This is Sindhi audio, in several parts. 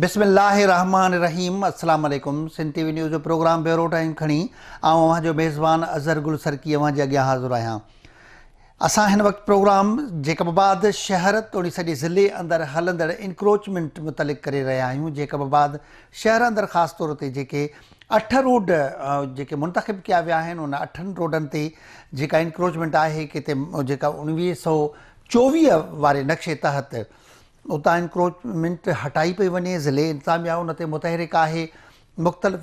بسم الله الرحمٰن الرحيم السلام عليڪم سنڌ ٽي وي نيوز جو پروگرام بيورو ٽائيم کڻي آئون اوهان جو ميزبان اظهر گل سرڪي اوهان جي اڳيان حاضر آهيان. اسان هن وقت پروگرام جيڪب آباد شهر توڙي سڄي ضلعي اندر هلندڙ انڪروچمينٽ متعلق ڪري رهيا آهيون. جيڪب آباد شهر اندر خاص طور تي جيڪي اٺ روڊ جيڪي منتخب ڪيا ويا آهن ان اٺن روڊن تي جيڪا انڪروچمينٽ آهي ڪٿي جيڪا 1924 واري نقشي تحت اتان انڪروچمينٽ هٽائي پئي وڃي، ضلعي انتظاميا ان تي متحرڪ آهي، مختلف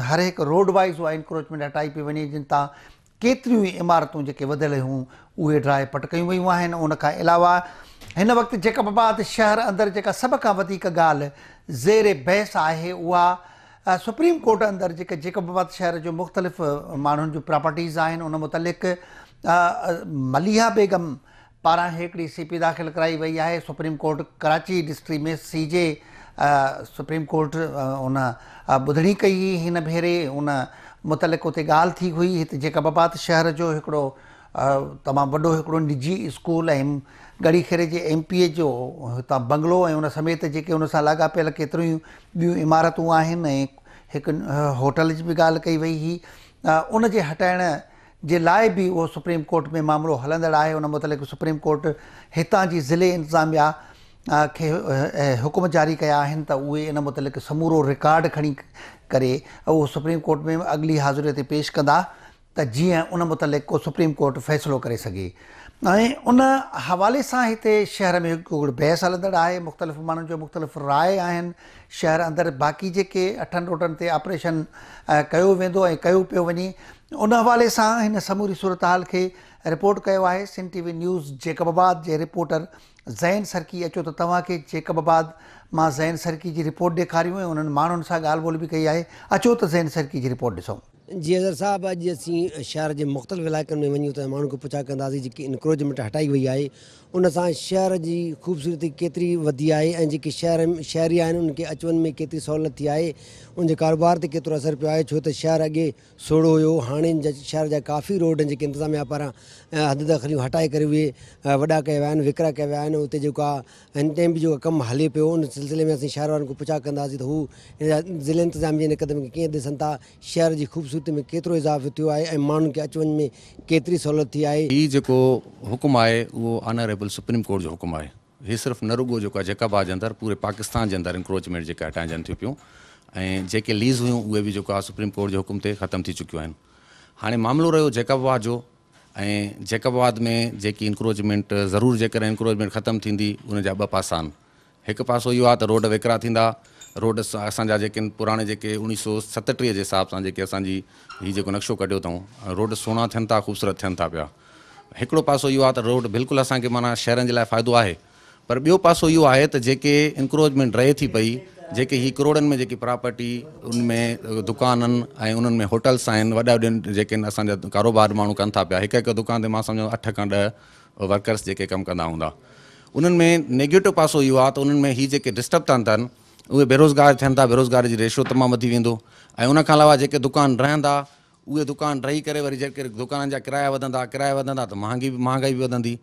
هر هڪ روڊ وائيز اها انڪروچمينٽ هٽائي پئي وڃي جن تان ڪيتريون ئي عمارتون جيڪي وڌل هيون اهي ڊاهي پٽ ڪيون ويون آهن. ان کان علاوه هن وقت جيڪب آباد شهر اندر جيڪا سڀ کان وڌيڪ ڳالهه زير بحث آهي اها سپريم ڪورٽ اندر جيڪي جيڪب آباد شهر جو مختلف ماڻهن جون پراپرٽيز آهن ان متعلق مليحه بيگم پاران هڪڙي سي پي داخل ڪرائي وئي آهي، سپريم ڪورٽ ڪراچي ڊسٽري ۾ سي جي سپريم ڪورٽ ان ٻڌڻي ڪئي هئي، هن ڀيري ان متعلق اتي ڳالهه ٿي هئي، هت جيڪب آباد شهر جو هڪڙو تمام وڏو هڪڙو نجي اسڪول ۽ ڳڙهي خيري جي ايم پي اي جو هتان بنگلو ۽ ان سميت جيڪي ان سان لاڳاپيل ڪيتريون ئي ٻيون عمارتون آهن ۽ هڪ هوٽل جي به ڳالهه ڪئي وئي هئي ان جي هٽائڻ جي لاء به اهو سپريم ڪورٽ ۾ معاملو هلندڙ آهي ان متعلق سپريم ڪورٽ هتان جي ضلعي انتظاميا کي حڪم جاري ڪيا آهن ته اهي ان متعلق سمورو رڪارڊ کڻي ڪري اهو سپريم ڪورٽ ۾ اڳلي حاضري تي پيش ڪندا ته جيئن ان متعلق ڪو سپريم ڪورٽ فيصلو ڪري سگهي ۽ ان حوالي سان هتي شهر ۾ هڪڙو بحث هلندڙ آهي مختلف ماڻهن جو مختلف راء آهن شهر اندر باقي جيڪي اٺن روڊن تي آپريشن ڪيو ويندو ۽ ڪيو پيو وڃي ان حوالي سان هن سموري صورتحال کي رپورٽ ڪيو آهي Sindh T V news Jacobabad جي رپورٽر زين سرڪي اچو ته توهان کي جيڪب آباد مان زين سرڪي جي رپورٽ ڏيکاريون ۽ انهن ماڻهن سان ڳالهه ٻولهه به ڪئي آهي اچو ته زين سرڪي جي رپورٽ ڏسون. جي اظهر صاحب اڄ اسين شهر جي مختلف علائقن ۾ وڃي اتان جي ماڻهن کان پڇا ڪنداسين جيڪي انڪروچمينٽ هٽائي وئي آهي ان سان شهر جي خوبصورتي ڪيتري وڌي آهي ۽ جيڪي شهر شهري آهن انهن کي اچ وڃ ۾ ڪيتري سهولت ٿي آهي ان جي ڪاروبار تي ڪيترو اثر پيو آهي ڇو ته شهر اڳي سوڙهو هيو، هاڻي شهر جا ڪافي روڊ جيڪي انتظاميا پاران حد دخليون هٽائي ڪري اهي وڏا ڪيا ويا آهن، ويڪرا ڪيا ويا آهن، اتي جيڪو آهي هن ٽائيم به جيڪو ڪم هلي پيو ان سلسلي ۾ اسين شهر وارن کان پڇا ڪنداسين ته هو ضلعي انتظاميا جي ان قدم کي ڪيئن ڏسن ٿا، شهر جي خوبصورتي ۾ ڪيترو اضافو ٿيو آهي ۽ ماڻهن کي اچ وڃ ۾ ڪيتري سهولت ٿي آهي. هي جيڪو حڪم آهي اهو آنريبل سپريم ڪورٽ جو حڪم آهي. هي صرف نه رڳو جيڪو آهي جيڪب آباد جي اندر پوري پاڪستان جي اندر انڪروچمينٽ جيڪا هٽائجن ٿيون پيون ۽ جيڪي ليز هيون اهي به جيڪو آهي سپريم ڪورٽ جي حڪم تي ختم ٿي چڪيون آهن هاڻي معاملو رهيو جيڪب آباد جو ۽ جيڪب آباد ۾ جيڪي انڪروچمينٽ ضرور جيڪڏهن انڪروچمينٽ ختم ٿيندي ان جا ٻه پاسا آهن هڪ پاسو اهو آهي ته روڊ ويڪرا ٿيندا روڊ اسان جا جيڪي پراڻي جيڪي 1937 جي حساب سان جيڪي اسان جي هي جيڪو نقشو ڪڍيو اٿئون روڊ سهڻا ٿين ٿا خوبصورت ٿين ٿا پيا هڪڙو پاسو اهو آهي ته روڊ بلڪل اسان کي معنيٰ شهرن جي لاء فائدو آهي پر ٻيو پاسو اهو آهي ته جيڪي انڪروچمينٽ رهي ٿي پئي جيڪي هي ڪروڙن ۾ جيڪي پراپرٽي ان ۾ دڪانن ۽ انهن ۾ هوٽلس آهن وڏا وڏن جيڪي اسان جا ڪاروبار ماڻهو ڪن ٿا پيا هڪ هڪ دڪان تي مان سمجهان ٿو اٺ کان ڏهه ورڪرس جيڪي ڪم ڪندا هوندا انهن ۾ نيگيٽو پاسو اهو آهي ته انهن ۾ هي جيڪي ڊسٽرب ٿا ٿين اهي بيروزگار ٿين ٿا بيروزگاري جي ريشو تمام وڌي ويندو ۽ ان کان علاوه جيڪي دڪان رهندا اهي دڪان ڊهي ڪري وري جيڪر دڪانن جا ڪرايا وڌندا، ڪرايا وڌندا ته مهانگي به مهانگائي به وڌندي.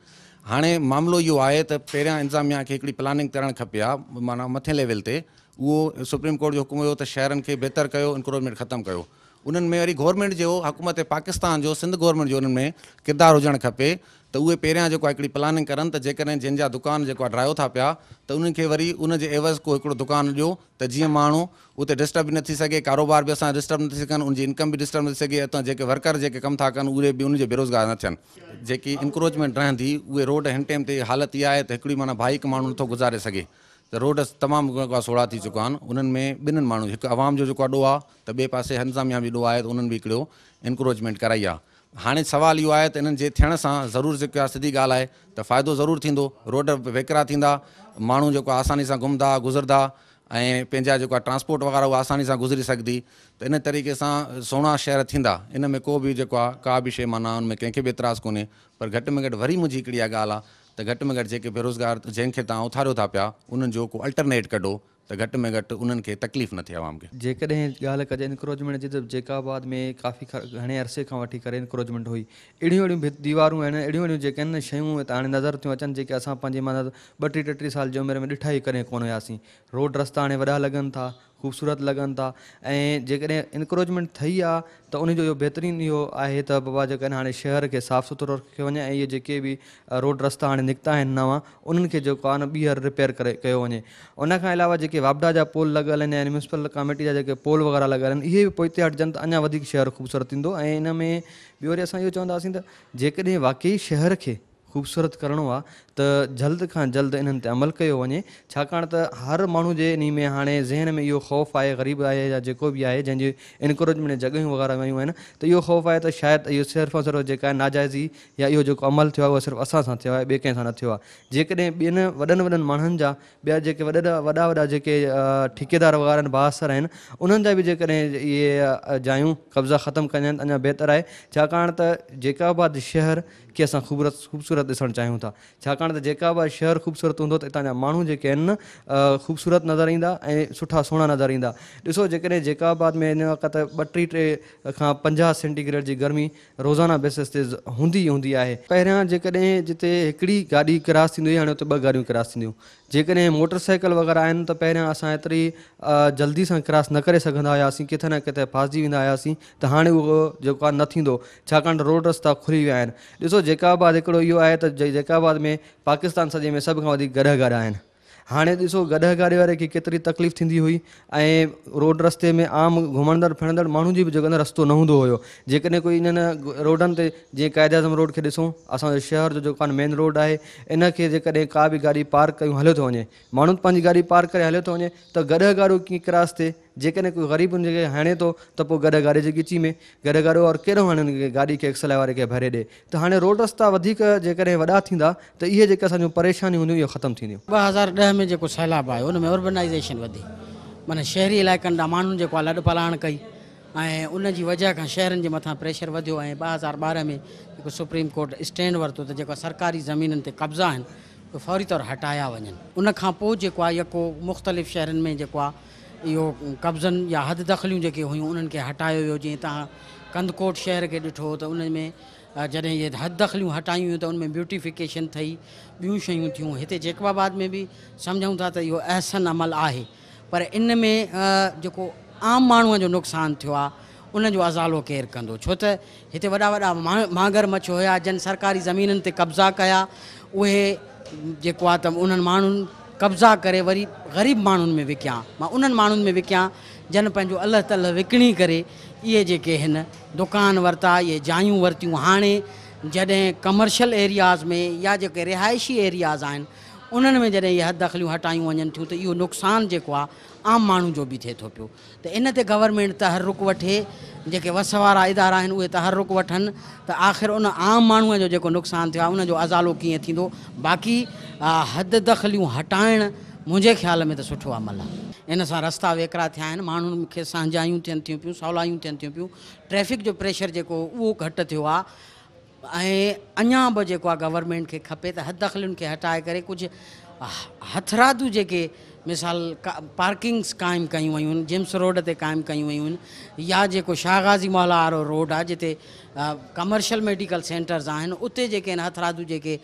هاڻي معاملو اهو آهي ته پهريان انتظاميا کي هڪڙي پلاننگ ڪرڻ کپي ها معنيٰ مٿين ليول تي اهو سپريم ڪورٽ جو حڪم هيو ته شهرن کي بهتر ڪيو انڪروچمينٽ ختم ڪيو انهن ۾ وري گورنمينٽ جو حڪومت پاڪستان جو سنڌ گورنمينٽ جو انهن ۾ ڪردار هجڻ کپي ته اهي پهريان جيڪو آهي هڪڙي پلاننگ ڪرن ته جيڪڏهن جن جا دڪان جيڪو آهي ڊاهيو ٿا پيا ته انهن کي وري ان جي عيوض ڪو هڪڙو دڪان ڏيو ته جيئن ماڻهو اتي ڊسٽرب به نه ٿي سگهي، ڪاروبار به اسان جو ڊسٽرب نه ٿي سگهن، ان جي انڪم به ڊسٽرب نه ٿي سگهي، اتان جيڪي ورڪر جيڪي ڪم ٿا ڪن اهي به ان جي بيروزگار نه ٿين. جيڪي انڪروچمينٽ رهندي اهي روڊ هن ٽيم تي حالت اها آهي ته هڪڙي معنيٰ بائيڪ ماڻهو نٿو گذاري سگهي ته روڊ تمام سوڙها ٿي چڪا آهن انهن ۾ ٻنهن ماڻهن هڪ عوام جو جيڪو آهي ڏوهه آهي ته ٻئي پاسي انتظاميا به ڏوهه آهي ته انهن به هڪڙو انڪروچمينٽ ڪرائي آهي هاڻي سوال اهو آهي ته انهن جي ٿيڻ سان ضرور جيڪو آهي سڌي ڳالهه آهي ته فائدو ضرور ٿيندو، روڊ ويڪرا ٿيندا، ماڻهو جيڪو آهي آساني سان گهمندا گذرندا ۽ پنهنجا جيڪو آهي ٽرانسپورٽ وغيره اها آساني سان گذري سگهندي ته ان طريقي سان سهڻا شهر ٿيندا ان ۾ ڪو به جيڪو آهي ڪا به شيء معنيٰ ان ۾ ڪنهن کي به اعتراض ڪونهي پر گهٽ ۾ گهٽ وري منهنجي هڪڙي اها ڳالهه آهي ته گهٽ ۾ گهٽ جيڪي بيروزگار جنهن کي توهان اٿاريو ٿا پيا انهن جو ڪو الٽرنيٽ ڪڍو. ته گهٽ ۾ گهٽ انهن کي تڪليف نه ٿئي عوام کي. جيڪڏهن ڳالهه ڪجي انڪروچمينٽ جي ته جيڪب آباد ۾ ڪافي گهڻي عرصي کان وٺي ڪري انڪروچمينٽ هئي. اهڙيون اهڙيون ڀت ديوارون آهن اهڙيون اهڙيون جيڪي آهن نه شيون هت هاڻي نظر ٿيون اچن جيڪي اسان پنهنجي معنيٰ ٻٽيهه ٽيٽيهه سال جي عمر ۾ ڏٺا ئي ڪڏهن ڪونه هياسين. روڊ رستا هاڻي وڏا لڳن ٿا خوبصورت لڳن ٿا ۽ جيڪڏهن انڪروچمينٽ ٿي آ ته ان جو اهو بهترين اهو آهي ته بابا جيڪا آهن هاڻي شهر کي صاف سٿرو رکيو وڃي ۽ اهي جيڪي به روڊ رستا هاڻي نڪتا آهن نوان انهن کي جيڪو آهي نه ٻيهر رپيئر ڪري ڪيو وڃي ان کان علاوه جيڪي واپڊا جا پول لڳل آهن يعني ميونسپل ڪاميٽي جا جيڪي پول وغيره لڳل آهن اهي به پوئتي هٽجن ته اڃا وڌيڪ شهر خوبصورت ٿيندو ۽ ان ۾ ٻيو وري اسان اهو چونداسين ته جيڪڏهن واقعي شهر کي خوبصورت ڪرڻو آ ته جلد کان جلد انهن تي عمل ڪيو وڃي ڇاڪاڻ ته هر ماڻهو جي انهي ۾ هاڻي ذهن ۾ اهو خوف آهي غريب آهي يا جيڪو به آهي جنهن جي انڪروچمينٽ جڳهيون وغيره ويون آهن ته اهو خوف آهي ته شايد اهو صرف ۽ صرف جيڪا آهي ناجائزي يا اهو جيڪو عمل ٿيو آهي اهو صرف اسان سان ٿيو آهي ٻئي ڪنهن سان نه ٿيو آهي جيڪڏهن ٻين وڏن وڏن ماڻهن جا ٻيا جيڪي وڏا وڏا وڏا جيڪي ٺيڪيدار وغيره آهن بااثر آهن انهن جا به جيڪڏهن اهي جايون قبضا ختم ڪجن ته اڃا بهتر آهي ڇاڪاڻ ته جيڪب آباد شهر کي اسان خوبصورت ڏسڻ چاهيون ٿا ڇاڪاڻ ته جيڪب آباد شهر خوبصورت هوندو ته اتان جا ماڻهو جيڪي آهن نه خوبصورت نظر ايندا ۽ سٺا سهڻا نظر ايندا ڏسو جيڪڏهن جيڪب آباد ۾ هن وقت ٻٽيهه ٽي کان 50 سينٽي گريڊ جي گرمي روزانه بيسس تي هوندي ئي هوندي آهي. پهريان جيڪڏهن جتي هڪڙي گاڏي ڪراس ٿيندي هئي هاڻي اتي ٻه گاڏيون ڪراس ٿينديون. جيڪڏهن موٽر سائيڪل وغيره آهن ته پهريان اسان ايتري جلدي سان ڪراس نه ڪري سگهندا هياسين ڪٿي نه ڪٿي ڦاسجي ويندا هياسين ته هاڻي اهو جيڪو آهي نه ٿيندو ڇاڪاڻ ته روڊ رستا کلي ويا آهن. ڏسو جيڪب آباد هڪڙو اهو آهي ته جيڪب آباد ۾ پاڪستان سڄي ۾ سڀ کان وڌيڪ گڏهه گاڏا آهن. هاڻي ڏسو گڏهه گاڏي واري کي ڪيتري تڪليف ٿيندي هئي ۽ روڊ رستي ۾ عام گهمندڙ ڦرندڙ ماڻهو جي به جيڪو رستو نه هوندو هيو جيڪڏهن ڪوئي انهن روڊن تي جيئن قائد اعظم روڊ کي ڏسون اسان جو شهر جو جيڪو آهي مين روڊ آهي ان کي جيڪڏهن ڪا به گاڏي پارڪ ڪيون هليو ٿو وڃي ماڻهو پنهنجي گاڏي پارڪ ڪري هليو ٿو وڃي ته گڏهه گاڏو ڪيئن ڪراس ٿئي جيڪڏهن ڪوئي غريب ان کي هڻي ٿو ته پوء گڏهه گاڏي جي ڳچي ۾ گڏهه گاڏو وارو ڪهڙو هاڻي ان کي گاڏي کي ايڪسل واري کي ڀري ڏي ته هاڻي روڊ رستا وڌيڪ جيڪڏهن وڏا ٿيندا ته اهي جيڪي اسان جون پريشانيون هونديون اهي ختم ٿينديون. 2010 ۾ جيڪو سيلاب آيو ان ۾ اربنائيزيشن وڌي معنيٰ شهري علائقن ڏانهن ماڻهن جيڪو آهي لڏ پلاڻ ڪئي ۽ ان جي وجهه کان شهرن جي مٿان پريشر وڌيو ۽ 2012 ۾ جيڪو سپريم ڪورٽ اسٽينڊ ورتو ته جيڪا سرڪاري زمينن تي قبضا آهن اهي فوري طور هٽايا وڃن ان کان پوء جيڪو آهي يڪو مختلف شهرن ۾ جيڪو آهي اهو قبضن يا حد دخليون جيڪي هيون انهن کي هٽايو ويو جيئن توهان ڪنڌڪوٽ شهر کي ڏٺو ته ان ۾ جڏهن اهي حد دخليون هٽايون ويون ته ان ۾ بيوٽيفڪيشن ٿي ٻيون شيون ٿيون هتي جيڪب آباد ۾ به سمجهون ٿا ته اهو احسن عمل آهي پر ان ۾ جيڪو عام ماڻهوء جو نقصان ٿيو آهي ان جو ازالو ڪير ڪندو ڇو ته هتي وڏا وڏا مانگر مڇ هيا جن سرڪاري زمينن تي قبضا ڪيا اهي جيڪو آهي ته انهن ماڻهن قبضا ڪري وري غريب ماڻهن ۾ وڪيا مان انهن ماڻهن ۾ وڪيا جن پنهنجو الهه تلهه وڪڻي ڪري اهي جيڪي هن دڪان ورتا اهي جايون ورتيون هاڻي جڏهن ڪمرشل ايرياز ۾ يا جيڪي رهائشي ايرياز آهن انهن ۾ جڏهن اهي حد دخليون هٽايون وڃن ٿيون ته اهو نقصان جيڪو آهي عام ماڻهو جو به ٿئي ٿو پيو ته ان تي گورنمينٽ تحرڪ وٺي، جيڪي وس وارا ادارا آهن اهي تحرڪ وٺن ته آخر ان عام ماڻهوء جو جيڪو نقصان ٿيو آهي ان جو ازالو ڪيئن ٿيندو، باقي حد دخليون هٽائڻ منهنجي خيال ۾ ته سٺو عمل آهي. ان سان رستا ويڪرا ٿيا آهن، ماڻهن کي سهنجايون ٿين ٿيون پيون، سولايون ٿين ٿيون پيون، ٽريفڪ جو پريشر جيڪو هو اهو گهٽ ٿيو آهي ۽ اڃا به جيڪو آهي گورنمينٽ کي کپي ته حددخلين کي هٽائي ڪري ڪجهه هٿرادو جيڪي مثال پارڪنگس قائم ڪيون ويون آهن جيمس روڊ تي قائم ڪيون ويون آهن يا جيڪو شاهه غازي محلا وارو روڊ آهي جتي ڪمرشل ميڊيڪل سينٽرز آهن اتي جيڪي آهن هٿرادو جيڪي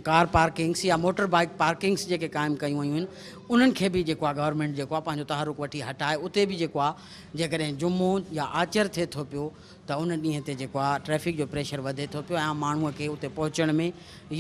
ڪار پارڪنگس يا موٽر بائيڪ پارڪنگس جيڪي قائم ڪيون ويون آهن انهن کي به جيڪو آهي گورنمينٽ جيڪو آهي پنهنجو تحرڪ وٺي هٽائي اتي به جيڪو آهي جيڪڏهن جمعو يا آچر ٿئي ٿو پيو ته ان ڏينهن تي جيڪو آهي ٽريفڪ جو پريشر وڌي ٿو پيو ۽ عام ماڻهوء کي اتي پهچڻ ۾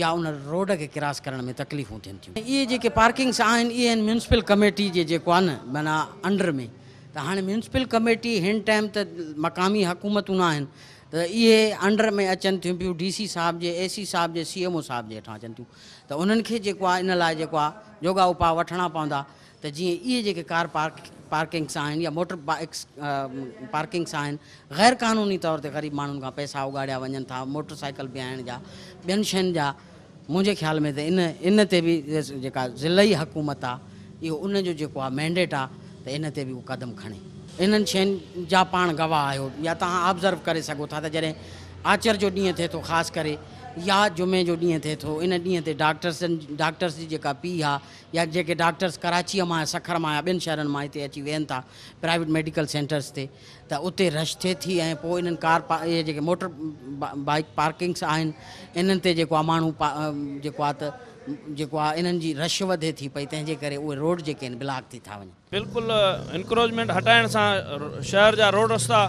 يا ان روڊ کي ڪراس ڪرڻ ۾ تڪليفون ٿين ٿيون. اهي جيڪي پارڪنگس آهن اهي آهن ميونسپل ڪميٽي جي جيڪو آهي نه معنيٰ انڊر ۾ ته هاڻي ميونسپل ڪميٽي هن ٽائيم ته مقامي حڪومتون نه آهن ته اهي انڊر ۾ اچن ٿيون پيون ڊي سي صاحب جي اي سي صاحب جي سي ايم او صاحب جي هيٺان اچن ٿيون ته انهن کي جيڪو آهي ان لاء جيڪو آهي جوڳا اپاء وٺڻا پوندا ته جيئن اهي جيڪي ڪار پارڪنگس آهن يا موٽر بائيڪس پارڪنگس آهن غير قانوني طور تي غريب ماڻهن کان پئسا اڳاڙيا وڃن ٿا موٽر سائيڪل بيهائڻ جا ٻين شين جا منهنجي خيال ۾ ته ان ان تي به جيڪا ضلعي حڪومت آ اهو ان جو جيڪو آ مينڊيٽ آ ته ان تي به اهو قدم کڻي. انهن شين جا پاڻ گواهه آهيو يا توهان آبزرو ڪري سگهو ٿا ته جڏهن آچر جو ڏينهن ٿئي ٿو خاص ڪري يا جمعي جو ڏينهن ٿئي ٿو ان ڏينهن تي ڊاڪٽرسن ڊاڪٽرس جي جيڪا پيهه آ يا جيڪي ڊاڪٽرس ڪراچيء مان يا سکر مان يا ٻين شهرن مان هتي اچي ويهن ٿا پرائيويٽ ميڊيڪل سينٽرس تي ته اتي رش ٿئي ٿي ۽ پوء انهن ڪار اهي جيڪي موٽر بائيڪ پارڪنگس آهن انهن تي جيڪو آ ماڻهو جيڪو آ ته جيڪو آ انهن جي رش وڌي ٿي پئي تنهن جي ڪري اهي روڊ جيڪي آهن بلاڪ ٿي ٿا وڃن. بلڪل انڪروچمينٽ هٽائڻ سان شهر جا روڊ رستا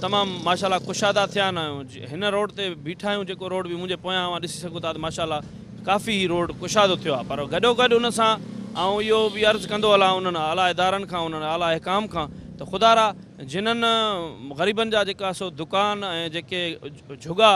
تمام ماشاء الله ڪشادا ٿيا آهن ۽ هن روڊ تي بيٺا آهيون جيڪو روڊ به منهنجي پويان اوهان ڏسي سگهو ٿا ته ماشاء الله ڪافي هي روڊ ڪشادو ٿيو آهي پر گڏوگڏ ان سان آئون اهو به عرض ڪندو هلان انهن اعليٰ ادارن کان انهن اعليٰ حڪام کان ته خدارا جنھن غريبن جا جيڪا سو دڪان ۽ جيڪي جهڳا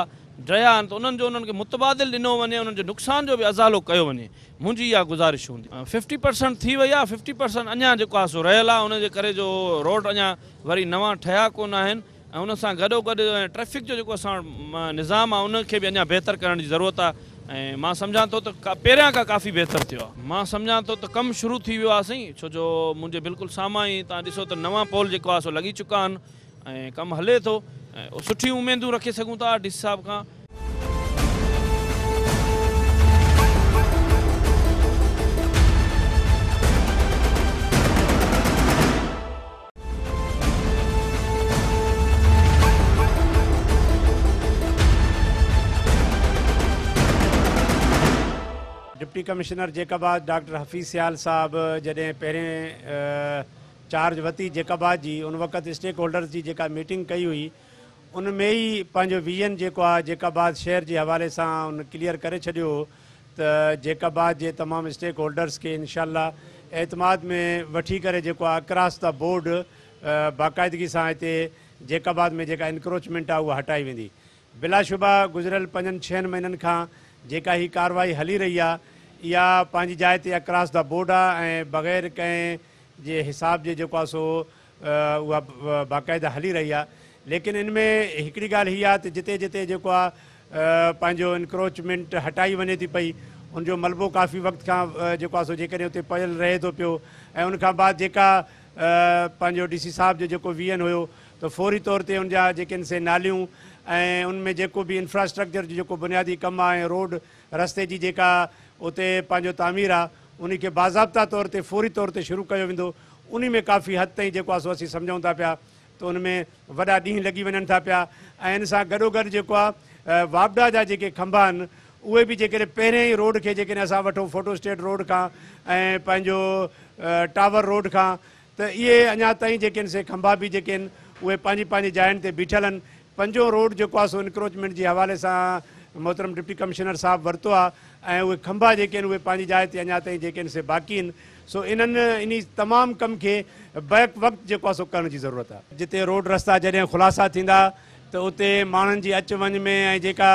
ڊهيا آهن ته انهن جو انهن کي متبادل ڏنو وڃي انهن جي نقصان جو به ازالو ڪيو وڃي منهنجي اها گذارش هوندي. ففٽي پرسنٽ ٿي وئي آهي ففٽي پرسنٽ اڃا جيڪو آهي سو رهيل آهي ان جي ڪري جو روڊ اڃا وري نوان ٺهيا ڪونه آهن ۽ ان سان گڏو گڏ ٽريفڪ جو جيڪو اسان وٽ نظام آهي ان کي به اڃا بهتر ڪرڻ جي ضرورت آهي ۽ مان سمجهان ٿو ته پهريان کان ڪافي بهتر ٿيو آهي. مان سمجهان ٿو ته ڪم شروع ٿي ويو آهي سائين ڇو جو منهنجي بلڪل سامهان ئي توهان ڏسو ته نوان پول جيڪو آهي سو لڳي چڪا آهن ۽ ڪم هلي ٿو ۽ سٺيون اميدون رکي سگهون ٿا ڊي سي صاحب کان. Deputy commissioner Jacobabad doctor Hafeez Sial صاحب جڏهن پهرين چارج ورتي جيڪب آباد جي ان وقت اسٽيڪ هولڊرز جي جيڪا ميٽنگ ڪئي هئي ان ۾ ئي پنهنجو ويزن جيڪو آهي جيڪب آباد شهر جي حوالي سان ان ڪليئر ڪري ڇڏيو هو ته جيڪب آباد جي تمام اسٽيڪ هولڊرز کي انشاء الله اعتماد ۾ وٺي ڪري جيڪو آهي اڪراس the board باقاعدگي سان هتي جيڪب آباد ۾ جيڪا انڪروچمينٽ آهي اها هٽائي ويندي. بلاشبه گذريل پنجن ڇهن مهينن کان جيڪا هي ڪارروائي هلي رهي آهي اها پنهنجي جاء تي اڪراس the board آهي ۽ بغير ڪنهن جي حساب جي جيڪو آهي سو اها باقاعده هلي رهي آهي ليڪن ان ۾ هڪڙي ڳالهه هي آهي ته جتي جتي جيڪو آهي پنهنجو انڪروچمينٽ هٽائي وڃي ٿي پئي ان جو ملبو ڪافي وقت کان جيڪو آهي سو جيڪڏهن اتي پيل رهي ٿو پيو ۽ ان کان بعد جيڪا پنهنجو ڊي سي صاحب جو جيڪو ويزن هيو ته فوري طور تي ان جا جيڪي آهن سي ناليون ۽ ان ۾ جيڪو به انفراسٽرڪچر جو جيڪو بنيادي ڪم آهي ۽ روڊ رستي جي جيڪا اتي پنهنجو تعمير آهي انهي کي باضابطا طور تي فوري طور تي شروع ڪيو ويندو انهي ۾ ڪافي حد تائين جيڪو آهي سو اسين سمجهون ٿا پيا ته ان ۾ وڏا ڏينهن لڳي وڃن ٿا پيا ۽ ان سان گڏوگڏ جيڪو آهي واپڊا جا جيڪي کنڀا آهن اهي به جيڪڏهن پهرين ئي روڊ کي جيڪڏهن اسان وٺون فوٽو اسٽيٽ روڊ کان ۽ پنهنجو ٽاور روڊ کان ته اهي اڃا تائين جيڪي آهن سي کنڀا به جيڪي آهن اهي پنهنجي پنهنجي جاين تي بيٺل آهن. پنجون روڊ جيڪو آهي سو انڪروچمينٽ جي حوالي سان محترم ڊپٽي ڪمشنر صاحب ورتو آهي ۽ اهي کنڀا جيڪي آهن اهي پنهنجي جاء تي اڃا تائين جيڪي آهن سي باقي آهن سو انهن انهي تمام ڪم کي بيڪ وقت جيڪو آهي سو ڪرڻ جي ضرورت آهي. جتي روڊ رستا جڏهن خلاصا ٿيندا ته اتي ماڻهن جي اچ وڃ ۾ ۽ جيڪا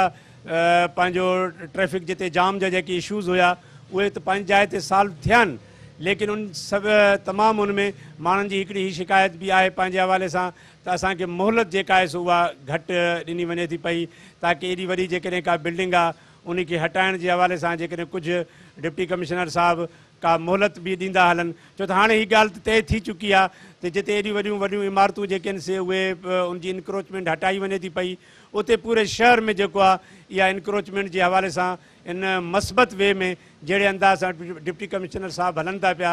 پنهنجو ٽريفڪ جتي جام جا جيڪي اشوز هيا اهي ته پنهنجي جاء تي سالو ٿيا آهن ليڪن ان سڀ تمام ان ۾ ماڻهن جي هڪڙي هي شڪايت به آهي پنهنجي حوالي سان ته اسان کي مهلت جيڪا آهي سو اها گهٽ ڏني وڃي ٿي پئي تاڪه ايڏي وڏي جيڪڏهن ڪا بلڊنگ آهي ان کي هٽائڻ جي حوالي سان جيڪڏهن ڪجهه ڊپٽي ڪمشنر صاحب ڪا مهلت به ڏيندا هلن ڇو ته هاڻي هي ڳالهه ته طئي ٿي چڪي آهي ته جتي ايڏيون وڏيون وڏيون عمارتون جيڪي آهن سي اهي ان جي انڪروچمينٽ هٽائي وڃي ٿي پئي اتي پوري شهر ۾ جيڪو آهي اها انڪروچمينٽ جي حوالي سان ان مثبت وي ۾ جهڙي انداز سان ڊپٽي ڪمشنر صاحب هلن ٿا پيا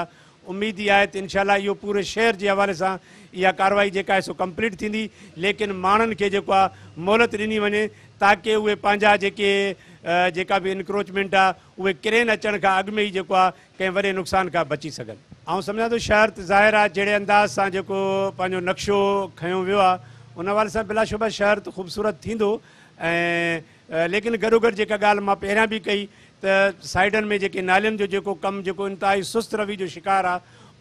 اميد اها آهي ته انشاء الله اهو پوري شهر جي حوالي سان اها ڪارروائي جيڪا آهي سو ڪمپليٽ ٿيندي ليڪن ماڻهن کي جيڪو آهي مهلت ڏني وڃي تاڪه اهي پنهنجا جيڪي جيڪا به انڪروچمينٽ آهي اهي ڪرين اچڻ کان اڳ ۾ ئي جيڪو آهي ڪنهن وڏي نقصان کان بچي سگهن. آئون سمجهان ٿو شهر ته ظاهر آهي جهڙي انداز سان جيڪو پنهنجو نقشو کنيو ويو آهي ان حوالي سان بلاشبه شهر ته خوبصورت ٿيندو ۽ ليڪن گڏوگڏ جيڪا ڳالهه مان پهريان به ڪئي ته سائيڊن ۾ جيڪي نالين جو جيڪو ڪم جيڪو انتهائي سست روي جو شڪار آ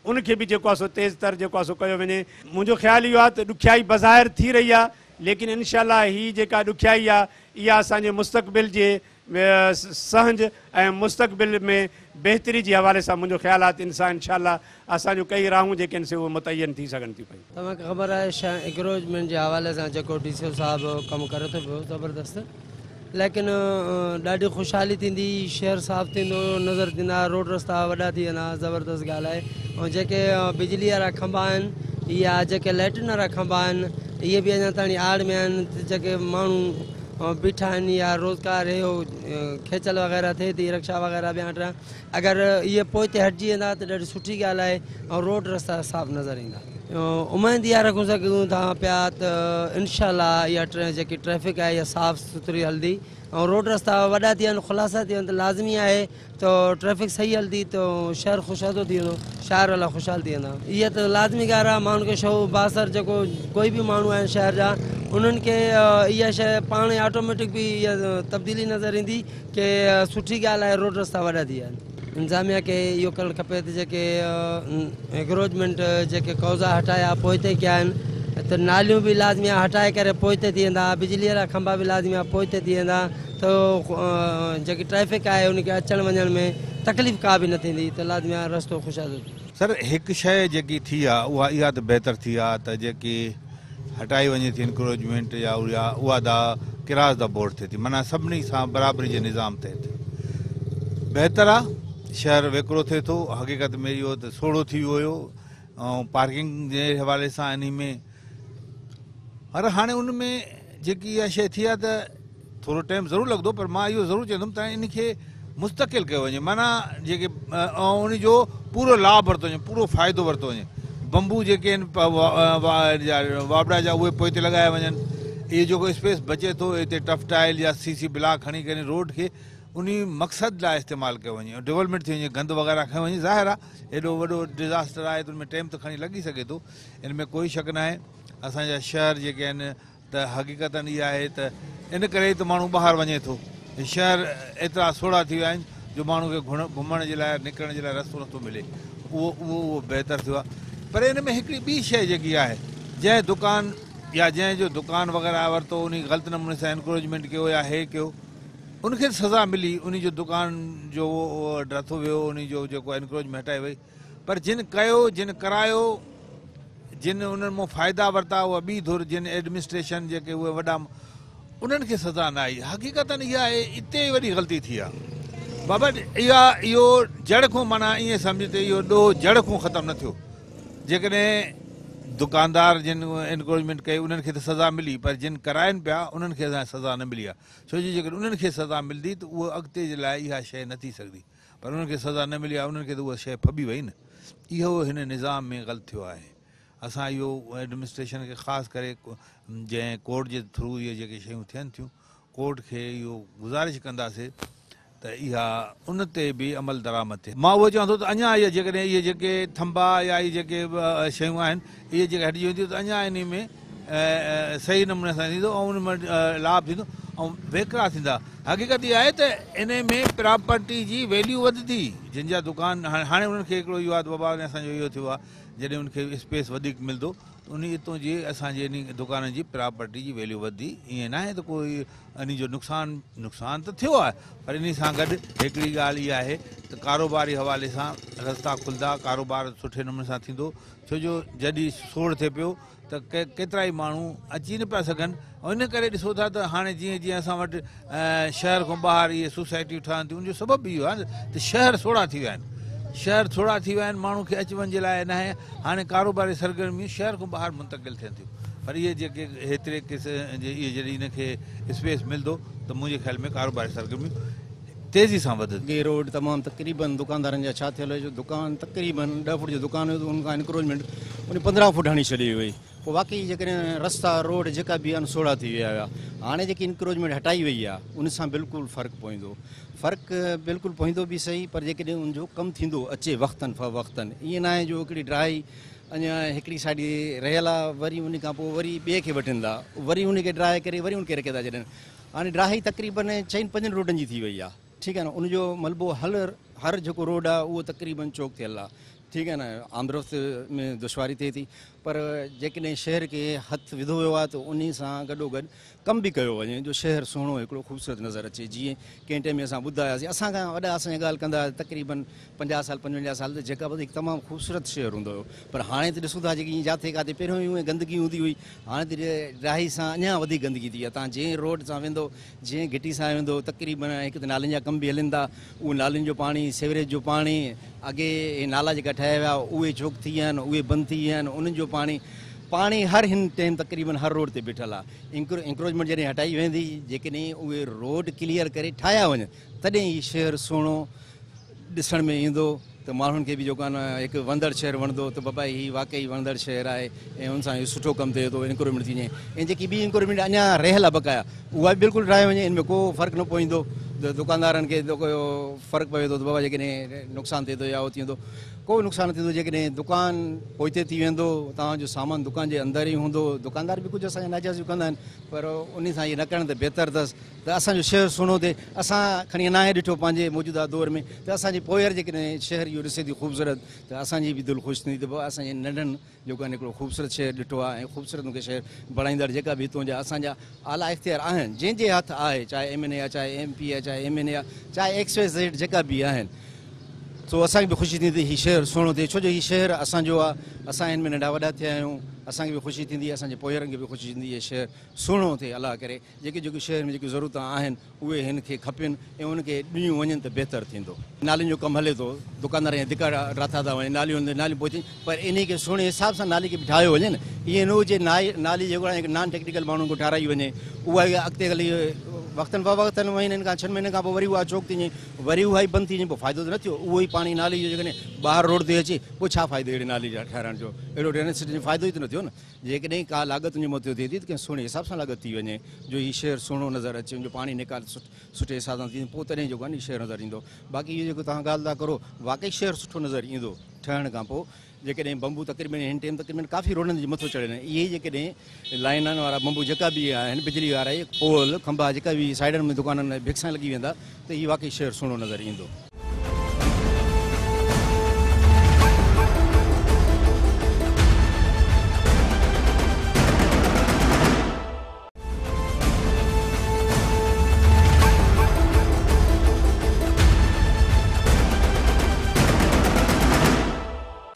ان کي به جيڪو آ سو تيز تر جيڪو آ سو ڪيو وڃي. منهنجو خيال اهو آ ته ڏکيائي بظاهر ٿي رهي آ ليڪن انشاء الله هي جيڪا ڏکيائي آ اها اسان جي مستقبل جي سهنج ۽ مستقبل ۾ بهتري جي حوالي سان منهنجو خيال آ ته ان سان انشاء الله اسان جون ڪئي راهون جيڪي آهن سي اهي متعين ٿي سگهن ٿيون پيون. توهان کي خبر آهي شاهه انڪروچمينٽ جي حوالي سان جيڪو ڊي سي او صاحب ڪم ڪري ٿو پيو زبردست ليڪن ڏاڍي خوشحالي ٿيندي شهر صاف ٿيندو نظر ٿيندا روڊ رستا وڏا ٿي ويندا زبردست ڳالهه آهي ۽ جيڪي بجلي وارا کنڀا آهن يا جيڪي لائٽن وارا کنڀا آهن اهي به اڃا تائين آڙ ۾ آهن جيڪي ماڻهو بيٺا آهن يا روزگار اهو کيچل وغيره ٿئي ٿي رڪشا وغيره ٻيا ٽيا اگر اهي پوئتي هٽجي ويندا ته ڏاڍي سٺي ڳالهه آهي ۽ روڊ رستا صاف نظر ايندا. اميد اها رکون سگهون ٿا پيا ته انشاء الله اها جيڪي ٽريفڪ آهي اها صاف سٿري هلندي ۽ روڊ رستا وڏا ٿي ويا آهن خلاصا ٿي ويا آهن ته لازمي آهي ته ٽريفڪ صحيح هلندي ته شهر خوشحال ٿي ويندو شهر والا خوشحال ٿي ويندا. اها ته لازمي ڳالهه آهي ماڻهن کي شعور بااثر جيڪو ڪوئي به ماڻهو آهن شهر جا انهن کي اها شيء پاڻ ئي آٽوميٽڪ به اها تبديلي نظر ايندي ڪي سٺي ڳالهه آهي روڊ رستا وڏا ٿي ويا آهن. انتظاميا کي اهو ڪرڻ کپي ته جيڪي انڪروچمينٽ جيڪي قبضا هٽايا پوئتي ڪيا آهن ته ناليون به لازمي آهي هٽائي ڪري پوئتي ٿي ويندا بجلي وارا کنڀا به لازمي آهي پوئتي ٿي ويندا ته جيڪي ٽريفڪ آهي ان کي اچڻ وڃڻ ۾ تڪليف ڪا به نه ٿيندي ته لازمي آهي رستو خوشحال ٿيندو. سر هڪ شيء جيڪي ٿي آ اها اها ته بهتر ٿي آ ته جيڪي هٽائي وڃي ٿي انڪروچمينٽ يا اها دا ڪراس the board ٿئي ٿي معنيٰ سڀني سان برابري جي نظام تحت بهتر آ شهر ويڪرو ٿئي ٿو حقيقت ۾ اهو ته سوڙهو ٿي ويو هيو ۽ پارڪنگ جي حوالي سان انهي ۾ پر هاڻي ان ۾ جيڪي اها شيء ٿي آ ته ٿورو ٽائيم ضرور لڳندو پر مان اهو ضرور چوندم ته ان کي مستقل ڪيو وڃي معنيٰ جيڪي ان جو پورو لاڀ ورتو وڃي پورو فائدو ورتو وڃي بمبو جيڪي آهن واپڊا جا اهي پوئتي لڳايا وڃن اهي جيڪو اسپيس بچي ٿو اتي ٽف ٽائل يا سي سي بلاڪ کڻي ڪري روڊ کي انهي مقصد لاء استعمال ڪيو وڃي ڊولپمينٽ ٿي وڃي گند وغيره کنيو وڃي ظاهر آهي ايڏو وڏو ڊزاسٽر آهي ته ان ۾ ٽائيم ته کڻي لڳي سگهي ٿو ان ۾ ڪوئي شڪ ناهي اسان جا شهر جيڪي آهن ته حقيقتن اها آهي ته ان ڪري ئي ته ماڻهو ٻاهر وڃي ٿو. شهر ايترا سوڙها ٿي ويا آهن جو ماڻهو کي گهمڻ جي لاء نڪرڻ جي لاء رستو نٿو ملي. اهو اهو اهو بهتر ٿيو آهي. پر ان ۾ هڪڙي ٻي شيء جيڪي آهي جنهن دڪان يا جنهن جو دڪان وغيره ورتو انهي غلط نموني سان انڪروچمينٽ ڪيو يا هي ڪيو ان کي سزا ملي انهي جو دڪان جو ڊاٿو ويو انهي جو جيڪو انڪروچمينٽ هٽائي وئي. پر جن ڪيو، جن ڪرايو، جن انهن مون فائدا ورتا اها ٻي ڌر جن ايڊمنسٽريشن جيڪي اهي وڏا انهن کي سزا نه آئي حقيقتن اها آهي اتي ئي وڏي غلطي ٿي آهي بابا اها اهو جڙ کون معنيٰ ائين سمجهه ته اهو ڏوهه جڙ کون ختم نه ٿيو جيڪڏهن دڪاندار جن انڪروچمينٽ ڪئي انهن کي ته سزا ملي پر جن ڪرائن پيا انهن کي سزا نه ملي آهي ڇو جو جيڪڏهن انهن کي سزا ملندي ته اهو اڳتي جي لاء اها شيء نه ٿي سگهندي پر انهن کي سزا نه ملي آهي انهن کي ته اها شيء ڦٻي وئي نه. اهو هن نظام ۾ غلط ٿيو آهي. اسان اهو ايڊمنسٽريشن کي خاص ڪري جنهن ڪورٽ جي ٿرو اهي جيڪي شيون ٿين ٿيون ڪورٽ کي اهو گذارش ڪنداسي ته اها ان تي به عمل درآمد ٿئي. مان اهو چوان ٿو ته اڃا اهي جيڪڏهن اهي جيڪي ٿنڀا يا اهي جيڪي شيون آهن اهي جيڪي هٽجي وينديون ته اڃا انهي ۾ صحيح نموني سان ٿيندو ۽ ان ۾ لاڀ ٿيندو ۽ ويڪرا ٿيندا. حقيقت اها آهي ته انهي ۾ پراپرٽي جي ويليو وڌندي جن جا دڪان هاڻي انهن کي هڪڙو اهو آهي ته بابا اسان جو اهو ٿيو آهي جڏهن ان کي اسپيس وڌيڪ ملندو ته انهي اتون جي اسان جي انهي دڪانن جي پراپرٽي جي ويليو وڌندي ائين ناهي ته ڪوئي انهي جو نقصان نقصان ته ٿيو آهي پر انهي سان گڏ هڪڙي ڳالهه اها آهي ته ڪاروباري حوالي سان رستا کلندا ڪاروبار سٺي نموني سان ٿيندو ڇو جو جڏهن سوڙ ٿئي پيو ته ڪيترائي ماڻهو اچي نه پيا سگهن ۽ ان ڪري ڏسو ٿا ته هاڻي جيئن جيئن اسان وٽ شهر کان ٻاهر اهي سوسائٽيون ٺهن ٿيون ان جو سبب به اهو آهي ته شهر سوڙها ٿي ويا آهن شهر سوڙها ٿي ويا آهن ماڻهو کي اچ وڃ جي لاء ناهي هاڻي ڪاروباري سرگرميون شهر کان ٻاهر منتقل ٿين ٿيون پر اهي جيڪي هيتري قسم جي اهي جڏهن ان کي اسپيس ملندو ته منهنجي خيال ۾ ڪاروباري سرگرميون تيزي سان وڌنديون. اڳي روڊ تمام تقريبن دڪاندارن جا ڇا ٿيل هيو جو دڪان تقريبن ڏهه فوٽ جو دڪان هيو ته ان کان انڪروچمينٽ ان 15 فوٽ هڻي ڇڏي هئي پوء واقعي جيڪڏهن رستا روڊ جيڪا به آهن سوڙها ٿي ويا هيا هاڻي جيڪي انڪروچمينٽ هٽائي وئي آهي ان سان بلڪل فرق پوندو فرق بلڪل پوندو به صحيح پر جيڪڏهن ان جو ڪم ٿيندو اچي وقتن فوقتن ائين ناهي جو هڪڙي ڊرائي اڃا هڪڙي سائيڊ رهيل آهي وري ان کان پوء وري ٻئي کي وٺن ٿا وري ان کي ڊرائي ڪري وري ان کي رکي ٿا ڇڏن هاڻي ڊراهي تقريبن چئن پنجن روڊن جي ٿي وئي آ ٺيڪ آ نه ان جو ملبو هل هر جيڪو روڊ آ اهو تقريبن چوڪ ٿيل آ ٺيڪ آ نه آمدرفت ۾ دشواري ٿئي ٿي پر جيڪڏهن شهر کي هٿ وڌو ويو آ ته انهي سان گڏو گڏ ڪم به ڪيو وڃي جو شهر سهڻو هڪڙو خوبصورت نظر اچي جيئن ڪنهن ٽائيم ۾ اسان ٻڌا هياسين اسان کان وڏا اسان جي ڳالهه ڪندا هيا تقريبن 50 سال 55 سال ته جيڪب آباد هڪ تمام خوبصورت شهر هوندو هيو پر هاڻي ته ڏسون ٿا جيڪي جاٿي ڪاٿي پهريون ئي گندگي هوندي هئي هاڻي ته ڊاهي سان اڃا وڌيڪ گندگي ٿي وئي آهي. توهان جنهن روڊ سان ويندو، جنهن گهٽي سان ويندو، تقريبن هڪ ته نالين جا ڪم به هلن ٿا، اهو نالين جو پاڻي، سيوريج جو پاڻي، اڳي اهي نالا جيڪا ٺاهيا ويا اهي چوڪ ٿي ويا آهن، اهي بند ٿي ويا آهن، انهن جو پاڻي پاڻي هر هن ٽيم تقريبن هر روڊ تي بيٺل آهي. انڪروچمينٽ جڏهن هٽائي ويندي، جيڪڏهن اهي روڊ ڪليئر ڪري ٺاهيا وڃن تڏهن هي شهر سهڻو ڏسڻ ۾ ايندو ته ماڻهن کي به جيڪو آهي نه هڪ وڻندڙ شهر وڻندو ته بابا هي واقعي وڻندڙ شهر آهي ۽ ان سان هي سٺو ڪم ٿئي ٿو، انڪروچمينٽ ٿي وڃي ۽ جيڪي ٻي انڪروچمينٽ اڃا رهيل آهي بقايا اها به بلڪل ڊاهي وڃي، ان ۾ ڪو فرق نه پوندو. دڪاندارن کي فرق پوي ٿو ته بابا جيڪڏهن نقصان ٿئي ٿو يا اهو ٿيندو، ڪو به نقصان نه ٿيندو. جيڪڏهن دڪان پوئتي ٿي ويندو، توهان جو سامان دڪان جي اندر ئي هوندو. دڪاندار به ڪجهه اسان جا ناجائزيون ڪندا آهن پر انهي سان اهي نه ڪرڻ ته بهتر اٿس ته اسان جو شهر سهڻو ٿئي. اسان کڻي ناهي ڏٺو پنهنجي موجوده دور ۾ ته اسان جي پوئر جيڪڏهن شهر اهو ڏسي ٿي خوبصورت ته اسان جي به دل خوش ٿيندي ته بابا اسان جي ننڍن جيڪو آهن هڪڙو خوبصورت شهر ڏٺو آهي ۽ خوبصورت ان کي شهر بڻائيندڙ جيڪا به هتون جا اسان جا اعليٰ اختيار آهن جنهن جي هٿ آهي چاهي ايم اين اي آهي چاهي ايم پي آهي چاهي ايم اين اي آهي چاهي ايڪس وائي زيڊ جيڪا به آهن سو اسان کي به خوشي ٿيندي هي شهر سهڻو ٿئي ڇو جو هي شهر اسان جو آهي اسان هن ۾ ننڍا وڏا ٿيا آهيون اسان کي به خوشي ٿيندي اسان جي پوئرن کي به خوشي ٿيندي هي شهر سهڻو ٿئي الله ڪري جيڪي جيڪي شهر ۾ جيڪي ضرورتون آهن اهي هن کي کپين ۽ ان کي ڏنيون وڃن ته بهتر ٿيندو. نالين جو ڪم هلي ٿو، دڪاندار ائين ڌڪا ڊاٿا ٿا وڃن، ناليون ناليون پهچن پر انهي کي سهڻي حساب سان نالي کي به ٺاهيو وڃي نه، ائين نه هجي نالي جيڪو آهي نان ٽيڪنيڪل ماڻهن کي ٺاهرائي وڃي اها ئي اڳتي هلي وقتن فوقتن مهينن کان ڇهن مهينن کان پوء وري اها چوڪ ٿي وڃي وري اها ئي بند ٿي وڃي پوء فائدو ته نه ٿيو اهو ئي پاڻي نالي جو جيڪڏهن ٻاهر روڊ تي اچي پوء ڇا فائدو اهڙي نالي ٺاهرائڻ جو اهڙو ڊرينيج سسٽم جو فائدو ئي ته نه ٿيو نه. جيڪڏهن ڪا لاڳت ان جي مٿي ٿئي ٿي ته ڪنهن سهڻي حساب سان لاڳت ٿي وڃي جو هي شهر سهڻو نظر اچي ان جو پاڻي نيڪال سٺي حساب سان ٿي وڃي پوء تڏهن جيڪو آهي نه شهر نظر ايندو باقي اهو جيڪو توهان ڳالهه ٿا ڪرو واقعي شهر سٺو نظر ايندو ٺهڻ کان پوء جيڪڏهن بمبو تقريبن هن ٽيم تقريبن ڪافي روڊن جي مٿو چڙهيل آهن اهي جيڪڏهن لائنن وارا بمبو جيڪا به آهن بجلي وارا اهي پول کنڀا جيڪا به سائيڊن ۾ دڪانن ڀڪ سان لڳي ويندا ته هي واقعي شهر سهڻو نظر ايندو.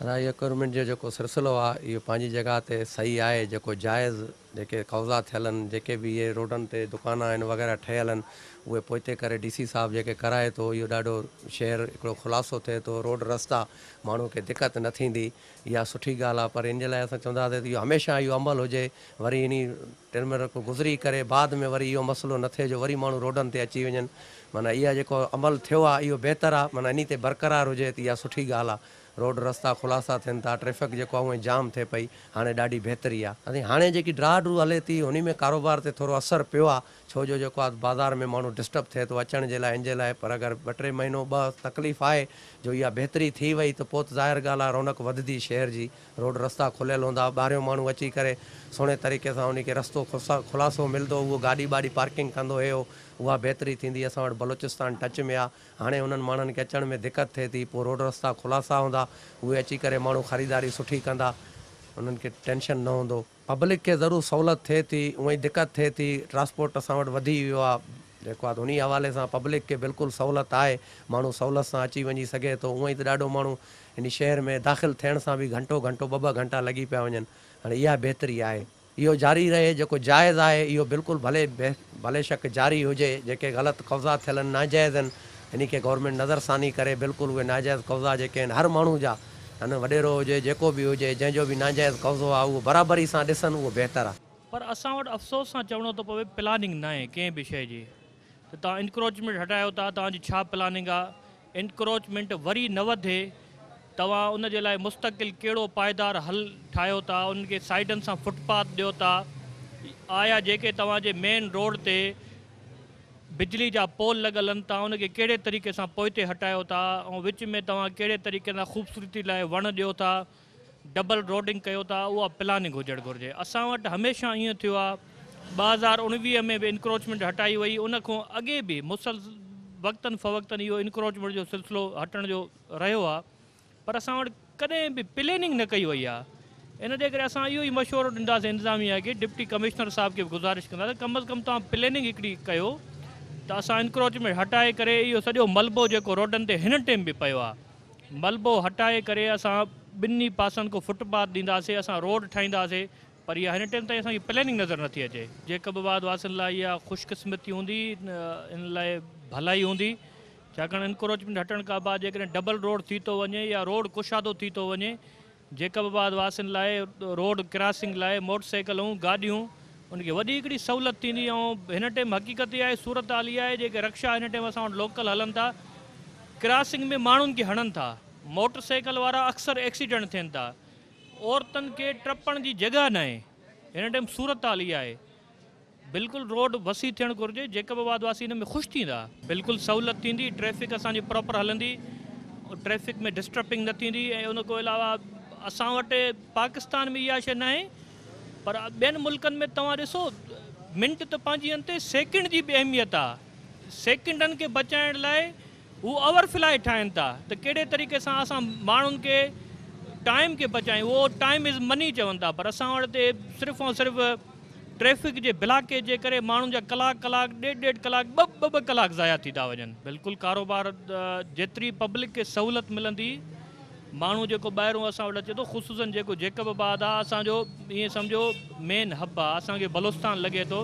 ادا اهو انڪروچمينٽ جو جيڪو سلسلو آ اهو پنهنجي جڳهه تي صحيح آهي جيڪو جائز جيڪي قبضا ٿيل آهن جيڪي به اهي روڊن تي دڪان آهن وغيره ٺهيل آهن اهي پوئتي ڪري ڊي سي صاحب جيڪي ڪرائي ٿو اهو ڏاڍو شهر هڪڙو خلاصو ٿئي ٿو روڊ رستا ماڻهو کي دقت نه ٿيندي اها سٺي ڳالهه آهي پر ان جي لاء اسان چونداسين ته اهو هميشه اهو عمل هجي وري انهي ٽرم گذري ڪري بعد ۾ وري اهو مسئلو نه ٿئي جو وري ماڻهو روڊن تي اچي وڃن معنيٰ اها جيڪو عمل ٿيو آهي اهو بهتر آهي معنيٰ انهي تي برقرار هجي ته اها سٺي ڳالهه آهي روڊ رستا خلاصا ٿين ٿا، ٽريفڪ جيڪو آ اونئن جام ٿئي پئي، هاڻي ڏاڍي بهتري آ. سائين هاڻي جيڪي ڊراء ڊرو هلي ٿي انهي ۾ ڪاروبار تي ٿورو اثر پيو آ، ڇو جو جيڪو آ بازار ۾ ماڻهو ڊسٽرب ٿئي ٿو اچڻ جي لاء ان جي لاء پر اگر ٻه ٽي مهينو ٻه تڪليف آهي جو اها بهتري ٿي وئي ته پوء ته ظاهر ڳالهه آ رونق وڌندي شهر جي، روڊ رستا کليل هوندا، ٻاهريون ماڻهو اچي ڪري سهڻي طريقي سان انهي کي رستو خلاصو ملندو اهو گاڏي ٻاڏي پارڪنگ ڪندو هي هو اها بهتري ٿيندي اسان وٽ بلوچستان ٽچ ۾ آ هاڻي انهن ماڻهن کي اچڻ ۾ دقت ٿئي ٿي، پوء روڊ رستا خلاصا هوندا، اهي اچي ڪري ماڻهو خريداري سٺي ڪندا، انهن کي ٽينشن نه هوندو. پبلڪ کي ضرور سهولت ٿئي ٿي، اونئن ئي دقت ٿئي ٿي، ٽرانسپورٽ اسان وٽ وڌي ويو آهي، جيڪو آهي ته انهي حوالي سان پبلڪ کي بلڪل سهولت آهي، ماڻهو سهولت سان اچي وڃي سگهي ٿو، اونئن ئي ته ڏاڍو ماڻهو هن شهر ۾ داخل ٿيڻ سان به گهنٽو گهنٽو ٻه ٻه گهنٽا لڳي پيا وڃن، هاڻي اها بهتري آهي. اهو جاري رهي جيڪو جائز آهي اهو بلڪل ڀلي ڀلي شڪ جاري هجي جيڪي غلط قبضا ٿيل آهن ناجائز آهن انهي کي گورنمينٽ نظر ثاني ڪري بلڪل اهي ناجائز قبضا جيڪي آهن هر ماڻهو جا هن وڏيرو هجي جيڪو به هجي جنهن جو به ناجائز قبضو آهي اهو برابري سان ڏسن اهو بهتر آهي. پر اسان وٽ افسوس سان چوڻو ٿو پوي پلاننگ ناهي ڪنهن به شيء جي ته توهان انڪروچمينٽ هٽايو ٿا توهان جي ڇا پلاننگ آ انڪروچمينٽ وري نه وڌي توهان ان جي لاء مستقل ڪهڙو پائيدار حل ٺاهيو ٿا انهن کي سائيڊن سان فٽ پاٿ ڏيو ٿا آيا جيڪي توهان جي مين روڊ تي بجلي جا پول لڳل آهن توهان ان کي ڪهڙي طريقي سان پوئتي هٽايو ٿا ۽ وچ ۾ توهان ڪهڙي طريقي سان خوبصورتي لاء وڻ ڏيو ٿا ڊبل روڊنگ ڪيو ٿا اها پلاننگ هجڻ گهرجي اسان وٽ هميشه ائين ٿيو آهي 2019 ۾ به انڪروچمينٽ هٽائي وئي ان کان اڳي به مسلسل وقتن فوقتن اهو انڪروچمينٽ جو سلسلو هٽڻ جو رهيو آهي پر اسان وٽ ڪڏهن به پلاننگ نه ڪئي وئي آهي ان جي ڪري اسان اهو ئي مشورو ڏينداسين انتظاميه کي ڊپٽي ڪمشنر صاحب کي به گذارش ڪنداسين ڪم از ڪم توهان پلاننگ هڪڙي ڪيو ته اسان انڪروچمينٽ هٽائي ڪري اهو سڄو ملبو جيڪو روڊن تي هن ٽيم به پيو آهي ملبو هٽائي ڪري اسان ٻنهي پاسن کان فٽ پاٿ ڏينداسين، اسان روڊ ٺاهينداسين پر اها هن ٽيم تائين اسان کي پلاننگ نظر نٿي اچي. جيڪب آباد واسين لاء اها خوش قسمتي هوندي، ان لاء ڀلائي هوندي، ڇاڪاڻ انڪروچمينٽ هٽڻ کان بعد جيڪڏهن ڊبل روڊ ٿي ٿو وڃي يا روڊ ڪشادو ٿي ٿو وڃي جيڪب آباد واسين لاء روڊ ڪراسنگ لاء موٽر سائيڪلون گاڏيون ان کي وڏي هڪڙي سهولت ٿيندي ۽ هن ٽيم حقيقت اها آهي صورتحال اها آهي جيڪي رڪشا هن ٽيم اسان وٽ لوڪل هلن ٿا ڪراسنگ ۾ ماڻهن کي هڻن ٿا موٽر سائيڪل وارا اڪثر ايڪسيڊنٽ ٿين ٿا عورتن کي ٽپڻ جي جڳهه ناهي هن ٽيم صورتحال اها آهي بلڪل روڊ وسيع ٿيڻ گهرجي جيڪب آباد واسي ان ۾ خوش ٿيندا. بلڪل سهولت ٿيندي ٽريفڪ اسان جي پراپر هلندي ٽريفڪ ۾ ڊسٽرپنگ نه ٿيندي ۽ ان کان علاوه اسان وٽ پاڪستان ۾ اها شيء ناهي پر ٻين ملڪن ۾ توهان ڏسو منٽ ته پنهنجي هنڌ تي سيڪنڊ جي به اهميت آ سيڪنڊن کي بچائڻ لاء هو اوور فلائي ٺاهين ٿا ته ڪهڙي طريقي سان اسان ماڻهن کي ٽائيم کي بچايون اهو ٽائيم از مني چون ٿا پر اسان وٽ هتي صرف ۽ صرف ٽريفڪ جي بلاڪيج جي ڪري ماڻهن جا ڪلاڪ ڪلاڪ ڏيڍ ڏيڍ ڪلاڪ ٻه ٻه ٻه ڪلاڪ ضايع ٿي ٿا وڃن. بلڪل ڪاروبار جيتري پبلڪ کي سهولت ملندي ماڻهو جيڪو ٻاهرون اسان وٽ اچي ٿو خصوصن جيڪو جيڪب آباد آ اسان جو ائين سمجهو مين هب آ اسان کي بلوچستان لڳي ٿو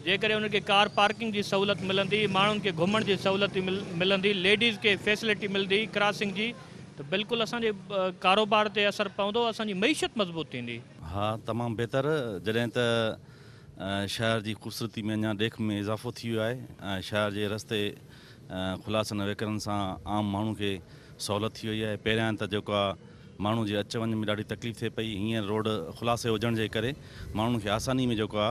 جيڪڏهن انهن کي ڪار پارڪنگ جي سهولت ملندي ماڻهن کي گهمڻ جي سهولت ملندي ليڊيز کي فيسلٽي ملندي ڪراسنگ جي ته بلڪل اسان جي ڪاروبار تي اثر پوندو اسان جي معيشت مضبوط ٿيندي. ها تمام بهتر جڏهن ته شهر جي خوبصورتي ۾ اڃا ڏيک ۾ اضافو ٿي ويو آهي ۽ شهر جي رستي خلاصن ويڪرن سان عام ماڻهو کي سهولت ٿي وئي آهي پهريان ته جيڪو آ ماڻهو جي اچ وڃ ۾ ڏاڍي تڪليف ٿئي پئي هينئر روڊ خلاصي هجڻ جي ڪري ماڻهن کي آساني ۾ جيڪو آ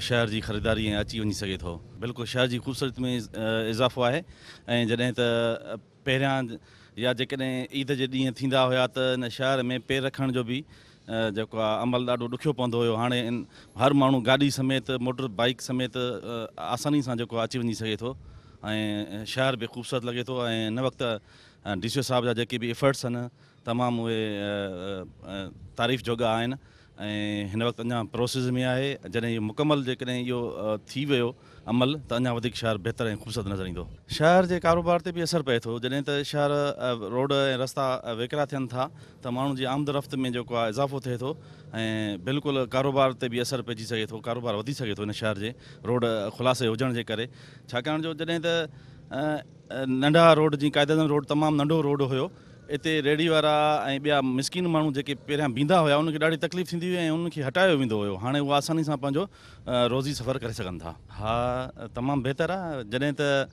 شهر جي خريداري ۽ اچي وڃي سگهي ٿو. بلڪل شهر جي خوبصورتي ۾ اضافو آهي ۽ جڏهن ته پهريان يا جيڪڏهن عيد جي ڏينهن ٿيندا هيا ته ان شهر ۾ پير رکڻ جو به جيڪو آ عمل ڏاڍو ڏکيو پوندو هيو هاڻي هر ماڻهو گاڏي سميت موٽر بائيڪ سميت آساني سان جيڪو آ اچي وڃي سگهي ٿو ۽ شهر به خوبصورت لڳي ٿو ۽ هن وقت ڊي سي او صاحب جا جيڪي به ايفرٽس آهن تمام اهي تعريف جوڳا آهن ۽ هن وقت اڃا پروسيس ۾ آهي جڏهن اهو مڪمل جيڪڏهن اهو ٿي ويو عمل ته اڃا وڌيڪ شهر بهتر ۽ خوبصورت نظر ايندو. شهر جي ڪاروبار تي به اثر پئي ٿو جڏهن ته شهر روڊ ۽ رستا ويڪرا ٿين ٿا ته ماڻهن جي آمد رفت ۾ جيڪو آهي اضافو ٿئي ٿو ۽ بلڪل ڪاروبار تي به اثر پئجي سگهي ٿو ڪاروبار وڌي سگهي ٿو هن شهر جي روڊ خلاصي هجڻ جي ڪري ڇاڪاڻ جو جڏهن ته ننڍا روڊ جيئن قائد اعظم روڊ تمام ننڍو روڊ هيو اتي ريڙهي وارا ۽ ٻيا مسڪين ماڻهو جيڪي پهريان بيهندا هيا انهن کي ڏاڍي تڪليف ٿيندي هئي ۽ انهن کي هٽايو ويندو هيو هاڻي اهي آساني سان پنهنجو روزي سفر ڪري سگهن ٿا. ها تمام بهتر آ جڏهن ته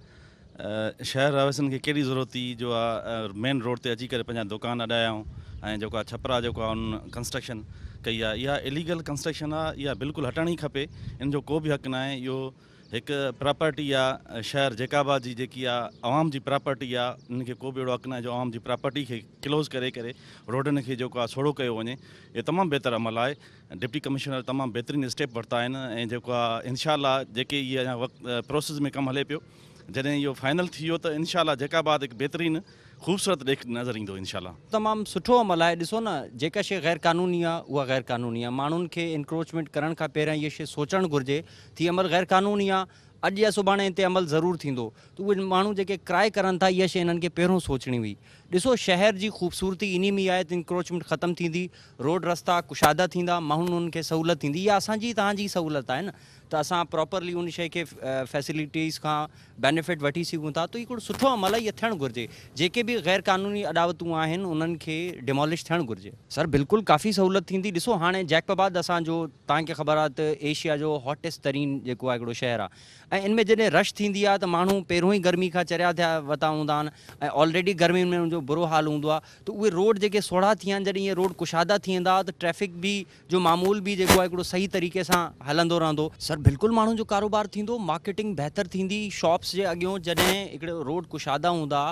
شهر رهواسين کي ڪهڙي ضرورت ٿي جو آ مين روڊ تي اچي ڪري پنهنجا دوڪان اڏايائون ۽ جيڪو آ ڇپرا جيڪو آ انهن ڪنسٽرڪشن ڪئي آ اها اليگل ڪنسٽرڪشن آ اها بلڪل هٽڻ ئي کپي ان جو ڪو به حق ناهي اهو هڪ پراپرٽي آ شهر جيڪب آباد جي جيڪي آ عوام جي پراپرٽي آ انهن کي ڪو به اهڙو حق ناهي جو عوام جي پراپرٽي کي ڪلوز ڪري ڪري روڊن کي جيڪو آ سوڙهو ڪيو وڃي اهو تمام بهتر عمل آهي ڊپٽي ڪمشنر تمام بهترين اسٽيپ ورتا آهن ۽ جيڪو آ انشاء الله جيڪي اهي اڃا وقت پروسيس ۾ ڪم هلي پيو جڏهن اهو فائنل ٿي ويو ته انشاء الله جيڪب آباد هڪ بهترين خوبصورت ڏيک نظر ايندو انشاء الله. تمام سٺو عمل آهي ڏسو نه جيڪا شيء غير قانوني آهي اها غير قانوني آهي ماڻهن کي انڪروچمينٽ ڪرڻ کان پهريان اها شيء سوچڻ گهرجي ته هي عمل غير قانوني آهي اڄ يا سڀاڻي ان تي عمل ضرور ٿيندو ته اهي ماڻهو جيڪي ڪرائي ڪرن ٿا اها شيء انهن کي پهريون سوچڻي هئي ڏسو شهر جي خوبصورتي انهي ۾ آهي ته انڪروچمينٽ ختم ٿيندي روڊ رستا ڪشادا ٿيندا ماڻهن کي سهولت ٿيندي اها اسان جي توهان جي سهولت آهي نه ته اسان پراپرلي ان شيء کي فيسلٽيز کان بينيفٽ وٺي سگهون ٿا ته هي هڪڙو سٺو عمل آهي اهو ٿيڻ گهرجي جيڪي به غير قانوني اڏاوتون آهن انهن کي ڊيمالش ٿيڻ گهرجي. سر بلڪل ڪافي سهولت ٿيندي ڏسو هاڻي جيڪب آباد اسان جو توهان کي خبر آهي ته ايشيا جو هاٽيسٽ ترين جيڪو آهي هڪڙو شهر آهي ۽ ان ۾ جڏهن رش ٿيندي آهي ته ماڻهو پهريون ئي گرمي کان چريا ٿيا وتا هوندا آهن ۽ آلريڊي گرمين ۾ ان جو برو حال هوندو آهي ته اهي روڊ جيڪي سوڙها ٿي ويا آهن جڏهن اهي روڊ ڪشادا ٿي ويندا ته ٽريفڪ به جو معمول به جيڪو آهي هڪڙو صحيح طريقي سان هلندو رهندو. سر بلڪل ماڻهن جو ڪاروبار ٿيندو مارڪيٽنگ بهتر ٿيندي شاپس جي اڳيون جڏهن هڪڙو روڊ ڪشادا هوندا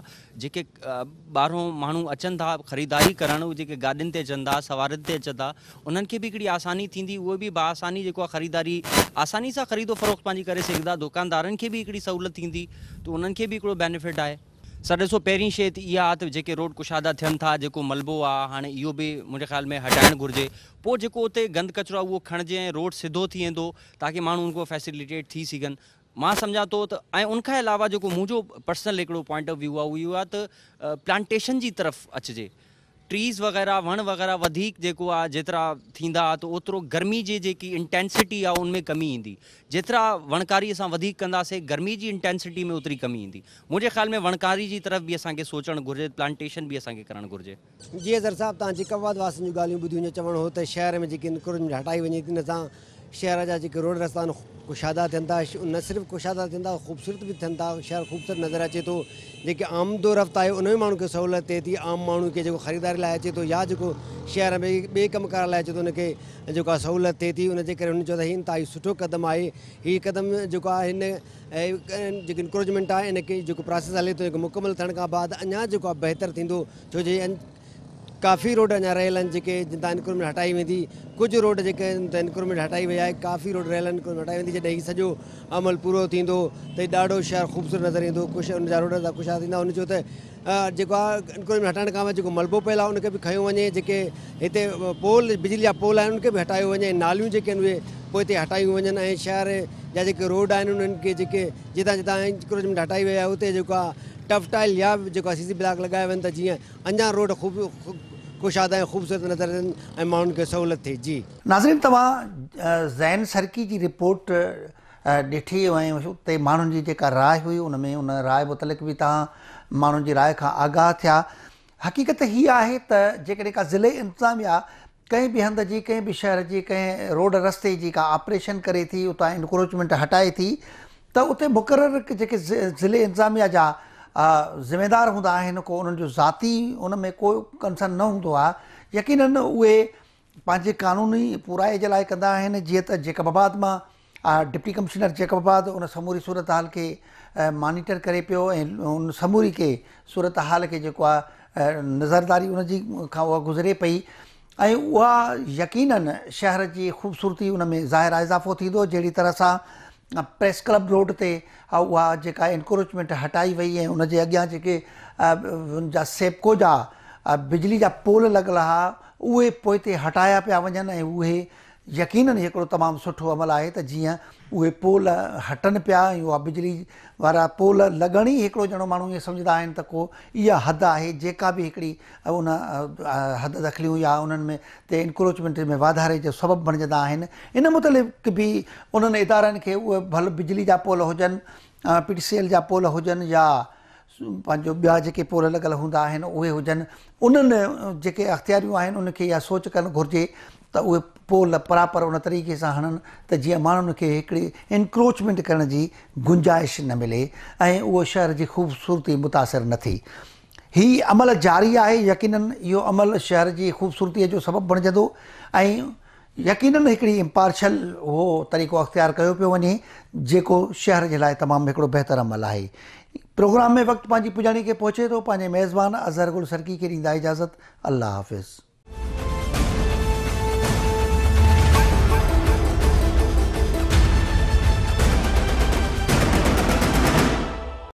جيڪي ٻاهرون ماڻهو اچن ٿا خريداري ڪرڻ اهي جيڪي گاڏين تي اچن ٿا سوارين تي اچن ٿا انهن کي به هڪڙي آساني ٿيندي اهي به باآساني جيڪو آهي خريداري آساني سان خريد و فروخت پنهنجي ڪري سگهندا دوڪاندارن کي به هڪڙي سهولت ٿيندي ته انهن کي به هڪڙو بينيفٽ آهي. سر ڏسو پهرين شيء ته اها آ ته جيڪي روڊ ڪشادا ٿين ٿا جيڪو ملبو آ هاڻي اهو به منهنجي خيال ۾ هٽائڻ گهرجي پوء جيڪو اتي گند ڪچرو آ اهو کڻجي ۽ روڊ سڌو ٿي ويندو تاڪه ماڻهو ان کان فيسليٽيٽ ٿي سگهن مان سمجهان ٿو ته ۽ ان کان علاوه جيڪو منهنجو پرسنل هڪڙو پوائنٽ آف ويو آ اهو اهو آ ته پلانٽيشن جي طرف اچجي. ٽريز وغيره وڻ وغيره وڌيڪ جيڪو آ جيترا ٿيندا ته اوترو گرمي جي جيڪي انٽينسٽي آ ان ۾ ڪمي ايندي جيترا وڻڪاري اسان وڌيڪ ڪنداسي گرمي جي انٽينسٽي ۾ اوتري ڪمي ايندي منهنجي خيال ۾ وڻڪاري جي طرف به اسان کي سوچڻ گهرجي پلانٽيشن به اسان کي ڪرڻ گهرجي. جي اظهر صاحب توهان جيڪب آباد واسين جون ڳالهيون ٻڌيون جو چوڻ هو ته شهر ۾ جيڪي انڪروچمينٽ هٽائي وڃي ٿي ان سان شهر جا جيڪي روڊ رستا آهن ڪشادا ٿين ٿا نه صرف ڪشادا ٿين ٿا خوبصورت به ٿين ٿا شهر خوبصورت نظر اچي ٿو جيڪي آمد و رفت آهي ان ۾ ماڻهن کي سهولت ٿئي ٿي عام ماڻهو کي جيڪو خريداري لاء اچي ٿو يا جيڪو شهر ۾ ٻئي ڪم ڪار لاء اچي ٿو ان کي جيڪو آهي سهولت ٿئي ٿي ان جي ڪري هن چيو ته هي انتهائي سٺو قدم آهي هي قدم جيڪو آهي هن جيڪي انڪروچمينٽ آهي ان کي جيڪو پراسيس هلي ٿو مڪمل ٿيڻ کان بعد اڃا جيڪو آهي بهتر ٿيندو ڇو جو ڪافي روڊ اڃا رهيل آهن جيڪي جن تان انڪروچمينٽ هٽائي ويندي، ڪجهه روڊ جيڪي آهن ته انڪروچمينٽ هٽائي وئي آهي، ڪافي روڊ رهيل آهن انڪروچمينٽ هٽائي ويندي، جڏهن هي سڄو عمل پورو ٿيندو ته هي ڏاڍو شهر خوبصورت نظر ايندو، ڪجهه ان جا روڊ رستا ڪشادا ٿيندا، هن چيو ته جيڪو آهي انڪروچمينٽ هٽائڻ کان پوء جيڪو ملبو پيل آهي ان کي به کنيو وڃي، جيڪي هتي پول بجلي جا پول آهن ان کي به هٽايو وڃي ۽ ناليون جيڪي آهن اهي پوئتي هٽايون وڃن ۽ شهر جا جيڪي روڊ آهن انهن کي جيڪي جتان جتان انڪروچمينٽ هٽائي وئي آهي اتي جيڪو آهي ٽف ٽائل يا جيڪو آهي سي سي بلاڪ لڳايا وڃن ته جيئن اڃا روڊ خوب ڪشادا ۽ خوبصورت نظر اچن ۽ ماڻهن کي سهولت ٿئي جي. ناظرين توهان زين سرڪي جي رپورٽ ڏٺي ۽ اتي ماڻهن جي جيڪا راء هئي ان ۾ ان راء متعلق به توهان ماڻهن جي راء کان آگاهه ٿيا حقيقت هي آهي ته جيڪڏهن ڪا ضلعي انتظاميا ڪنهن به هنڌ جي ڪنهن به شهر جي ڪنهن روڊ رستي جي ڪا آپريشن ڪري ٿي اتان انڪروچمينٽ هٽائي ٿي ته اتي مقرر جيڪي ضلعي انتظاميا جا ذميدار هوندا آهن ڪو انهن جو ذاتي ان ۾ ڪو ڪنسرن نه هوندو آهي يقينن اهي پنهنجي قانوني پورائي جي لاء ڪندا آهن جيئن ته جيڪب آباد مان ڊپٽي ڪمشنر جيڪب آباد ان سموري صورتحال کي مانيٽر ڪري پيو ۽ ان سموري کي صورتحال کي جيڪو آهي نظرداري ان جي کان اها گذري پئي ۽ اها يقينن شهر جي خوبصورتي ان ۾ ظاهر آهي اضافو ٿيندو جهڙي طرح سان پريس ڪلب روڊ تي اها جيڪا انڪروچمينٽ هٽائي وئي ۽ ان جي اڳيان جيڪي ان جا سيپڪو جا بجلي جا پول لڳل هئا اهي پوئتي هٽايا پيا وڃن ۽ اهي يقينن هڪڙو تمام سٺو عمل آهي ته جيئن اهي پول هٽن پيا ۽ اها بجلي وارا پول لڳڻ ئي هڪڙو ڄڻو ماڻهو ائين سمجهندا آهن ته ڪو اها حد آهي جيڪا به هڪڙي ان حد دخليون يا انهن ۾ تي انڪروچمينٽ ۾ واڌاري جو سبب بڻجندا آهن ان متعلق به انهن ادارن کي اهي ڀل بجلي جا پول هجن پي ٽي سي ايل جا پول هجن يا پنهنجو ٻيا جيڪي پول لڳل هوندا آهن اهي هجن انهن جيڪي اختياريون آهن ان کي اها سوچ ڪرڻ گهرجي ته اهي پول پراپر ان طريقي سان هڻن ته جيئن ماڻهن کي هڪڙي انڪروچمينٽ ڪرڻ جي گنجائش نه ملي ۽ اهو شهر جي خوبصورتي متاثر نه ٿئي. هي عمل جاري آهي يقينن اهو عمل شهر جي خوبصورتي جو سبب بڻجندو ۽ يقينن هڪڙي امپارشل اهو طريقو اختيار ڪيو پيو وڃي جيڪو شهر جي لاء تمام هڪڙو بهتر عمل آهي. پروگرام ۾ وقت پنهنجي پڄاڻي کي پهچي ٿو پنهنجي ميزبان اظهر گل سرڪي کي ڏيندا اجازت الله حافظ.